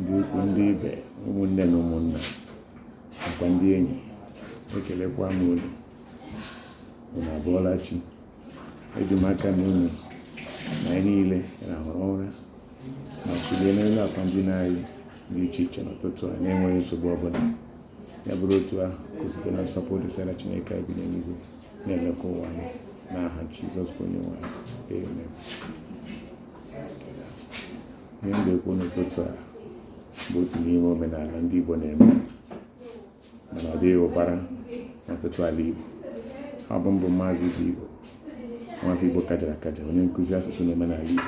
Ndị ikwu, ndị ibe, ụmụnne na ụmụnna, nakwa ndị enyi, ekelekwa m unu. Unu abọọla chi? Eji m aka na unu na anyị niile rahụrụ ụra ma kulie n'elu akwa ndina anyị dị iche iche n'ụtụtụ a na-enweghị nsogbu ọbụla. Ya bụrụ otu ahụ, ka otuto na nsọpụrụ dịsara Chineke anyị bi n'eluigwe na-emekwa ụwa anyị, n'aha Jizọs bụ onye nwe anyị. Amen. Ihe m ga-ekwu n'ụtụtụ a bụ otu n'ime omenala ndị Igbo na-eme, mana ọ dịghị ụbara n'ọtụtụ ala Igbo. Ọ bụ mbụ Maazị Igbo, nwafọ Igbo kajara akaja, onye nkụzi asụsụ na omenala Igbo,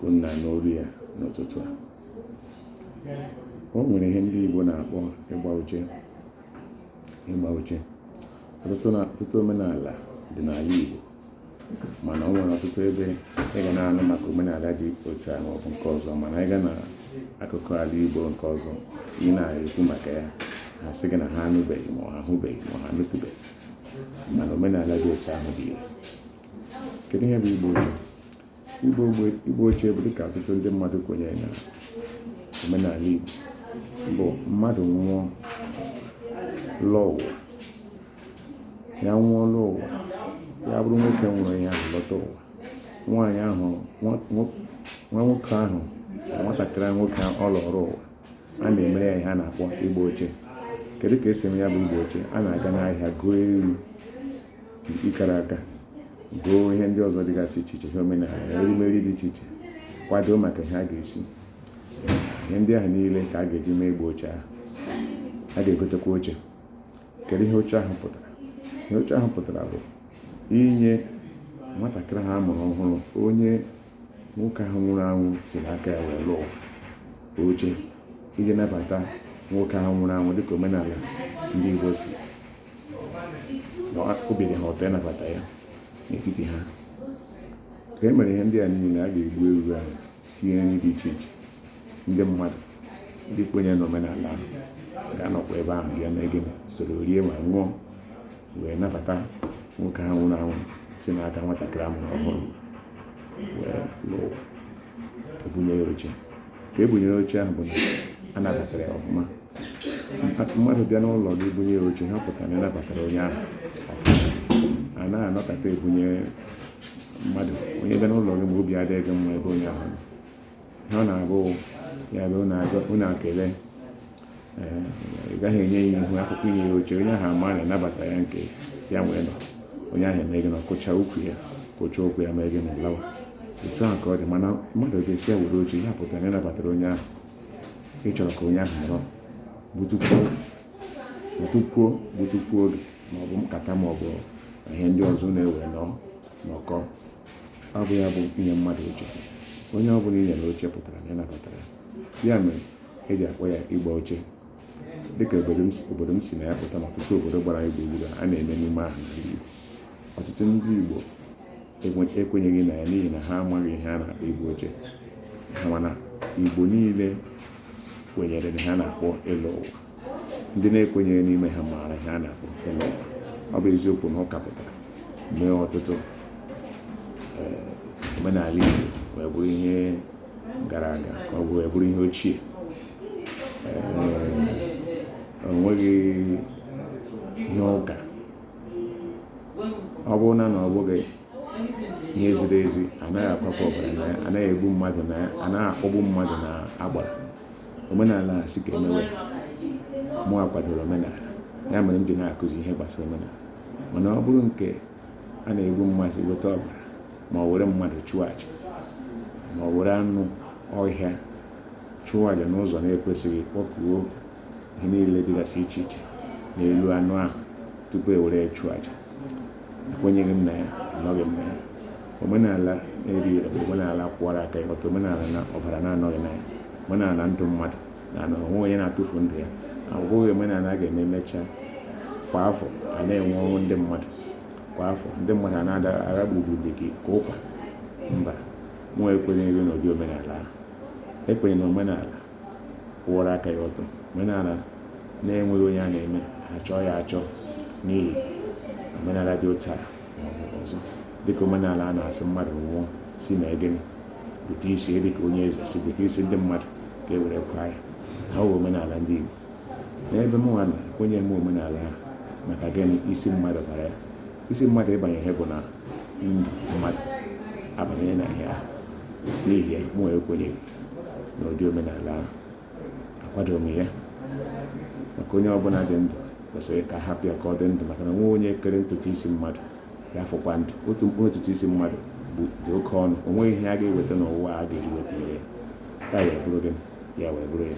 ka unu na-anụ olu ya n'ụtụtụ a. O nwere ihe ndị Igbo na-akpọ ịgba oche. Ịgba oche, ọtụtụ omenala dị n'ala Igbo, mana o nwere ọtụtụ ebe ị ga na-anụ maka omenala dị otu a maọbụ nke ọzọ, mana ị ga na akụkụ ala Igbo nke ọzọ ị na-ekwu maka ya, ha sị gị na ha anụbeghị ma ha ahụbeghị ma ha anụtụbeghị mana omenala dị otu ahụ dị ire. Kedu ihe bụ ịgba oche? Ịgba oche bụ, dịka ọtụtụ ndị mmadụ kwenyere na omenala Igbo, bụ mmadụ nwụọ lụọ ụwa. Ya nwụọ lụọ ụwa, ya bụrụ nwoke nwụrụ ihe ahụ lọta ụwa, nwaanyị ahụ, nwa nwoke ahụ, nwatakịrị nwoke ọ lọrọ ụwa, a na-emere ya ihe a na-akpọ ịgba oche. Kedu ka esi eme ya bụ ịgba oche? A na-aga n'ahịa goo ewu, mkpi kara aka, goo ihe ndị ọzọ dịgasị iche iche, ihe omenala na erimeri dị iche iche, kwado maka ihe a ga-esi. Ihe ndị ahụ niile ka a ga-eji mee ịgba oche ahụ. A ga-egotekwa oche. Kedu ihe oche ahụ pụtara? Ihe oche ahụ pụtara bụ inye nwatakịrị ahụ a mụrụ ọhụrụ, onye nwoke ahụ nwụrụ anwụ si n'aka ya wee lụọ, oche iji nabata nwoke ahụ nwụrụ anwụ, dịka omenala ndị Igbo si na obi dị ha ụtọ ịnabata ya n'etiti ha. Ka e mere ihe ndị a niile, a ga-egbu ewu ahụ, sie nri dị iche iche. Ndị mmadụ ndị kwenyere n'omenala ahụ ga-anọkwa ebe ahụ bịa mee gịnị? Soro rie ma ṅụọ wee nabata nwoke ahụ nwụrụ anwụ si n'aka nwatakịrị amụrụ ọhụrụ wee lụọ ụwa. Ebunye ya oche. Ka e bunyere oche ahụ bụ na a nabatara ya ọfụma. Mmadụ bịa n'ụlọ gị, bunye ya oche, ha pụtara na ịnabatara onye ahụ ọfụma. A naghị anọkọta ebunye mmadụ, onye bịa n'ụlọ gị, ma obi adịghị gị mma ebe onye ahụ nọ. Ihe ọ na-abụ ya bụ unu akele, ee, ị gaghị enye ya ihu akwụkwọ inye ya oche. Onye ahụ ama na anabata ya nke ya nwee nọ, onye ahụ eme gị na kụcha ukwu ya, kụcha ụkwụ ya, mee gị na lawa. Otu ahụ ka ọ dị. Mana mmadụ ga-esi ya were oche, ya pụtara na ịnabatara onye ahụ. Ị chọrọ ka onye ahụ nọrọ gbutukwuo gbutukwuo gbutukwuo oge, maọbụ nkata, maọbụ ihe ndị ọzọ na-ewe nọ nọkọ. Ọ bụ ya bụ inye mmadụ oche. Onye ọ bụla i nyere oche pụtara na ịnabatara ya. Ya mere eji akpọ ya ịgba oche. Dịka obodo m si na ya pụta na ọtụtụ obodo gbara anyị gburugburu, a na-eme n'ime ahụ n'ala Igbo. Ọtụtụ ndị Igbo ekwenyeghị na ya n'ihi na ha amaghị ihe a na-akpọ ịgba oche. Mana Igbo niile kwenyere na ha na-akpọ ịlụ ụwa. Ndị na-ekwenyeghị n'ime ha maara ihe a na-akpọ ịlụ ụwa. Ọ bụ eziokwu na ụka pụtara mee ọtụtụ omenala Igbo wee bụrụ ihe gara aga, ka ọ wee bụrụ ihe ochie. O nweghị ihe ụka ọ bụrụ na ọ bụghị ihe ziri ezi. Anaghị akwafe ọbara na ya, anaghị egbu mmadụ na ya, anaghị akpọgbu mmadụ na agbara. Omenala a sị ka emewe, mụ akwadoro omenala ya, mere m ji na-akụzi ihe gbasara omenala. Mana ọ bụrụ nke a na-egbu mmasị weta ọbara, ma ọ were mmadụ chụọ aja, ma ọ were anụ ọhịa chụọ aja n'ụzọ na-ekwesịghị, kpọkuo ihe niile dịgasị iche iche n'elu anụ ahụ tupu e were ya chụọ aja, ekwenyeghị m na ya, anọghị m na ya. Omenala na-eri ere bụ omenala kwụwara aka ya ọtọ, omenala na ọbara na-anọghị na ya, omenala ndụ mmadụ na na onwe onye na-atụfu ndụ ya. Ọ bụghị omenala a ga-eme emechaa, kwa afọ a na-enwe ọnwụ ndị mmadụ, kwa afọ ndị mmadụ a na-ada agha gburugburu dị ka ụkwa. Mba, mụ ekwenyeghị n'ụdị omenala ahụ. Ekwenye na omenala kwụwara aka ya ọtọ, omenala na-enweghị onye a na-eme achọ ya achọ n'ihi omenala dị otu a ma ọ bụ ọzọ, dịka omenala a na-asị mmadụ nwụọ, si mee gịnị? Bute isi, dịka onye eze si bute isi ndị mmadụ. Ka e were kwa ya na ọ bụ omenala ndị Igbo. N'ebe mụnwa nọ, ekwenyeghị m omenala ahụ. Maka gịnị? Isi mmadụ bara ya. Isi mmadụ ịbanye ihe bụ na ndụ mmadụ abanye na ihe ahụ. N'ihi ya, mụ ekwenyeghị na ụdị omenala ahụ. Akwado m ya, maka onye ọbụla dị ndụ kwesịrị ka hapụ ya ka ọ dị ndụ, maka na nwa onye kere ntutu isi mmadụ ya fụkwa ndụ. Otu mkpụrụ ntutu isi mmadụ bụ dị oke ọnụ. O nweghị ihe a ga-eweta n'ụwa a ga-eji weta ire ya. Ya wee bụrụ gịnị? Ya wee bụrụ ya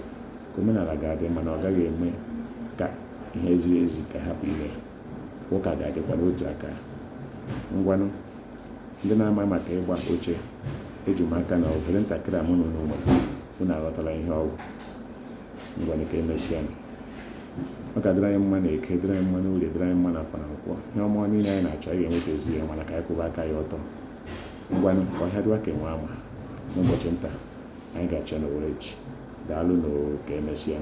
ka omenala ga-adị, mana ọ gaghị eme ka ihe ziri ezi ka hapụ ime ya. Ụka ga-adịkwa n'otu aka. Ngwanụ, ndị na-ama maka ịgba oche, eji m aka na ohere ntakịrị a mụ na unu nwere, unu aghọtala ihe ọ bụ. Ngwanụ, ka emesịa. Ọ ga-adịrị anyị mma na Eke, dịrị anyị mma na Orie, dịrị anyị mma na Afọ na Nkwọ. Ihe ọma niile anyị na-achọ, anyị ga-enwetazu ya, mana ka anyị kwụba aka ya ọtọ. Ngwanụ, ka ọhịa dịwa ka enwe ama. N'ụbọchị nta anyị ga-achọ n'Owerre. Daalụ na ka emesịa.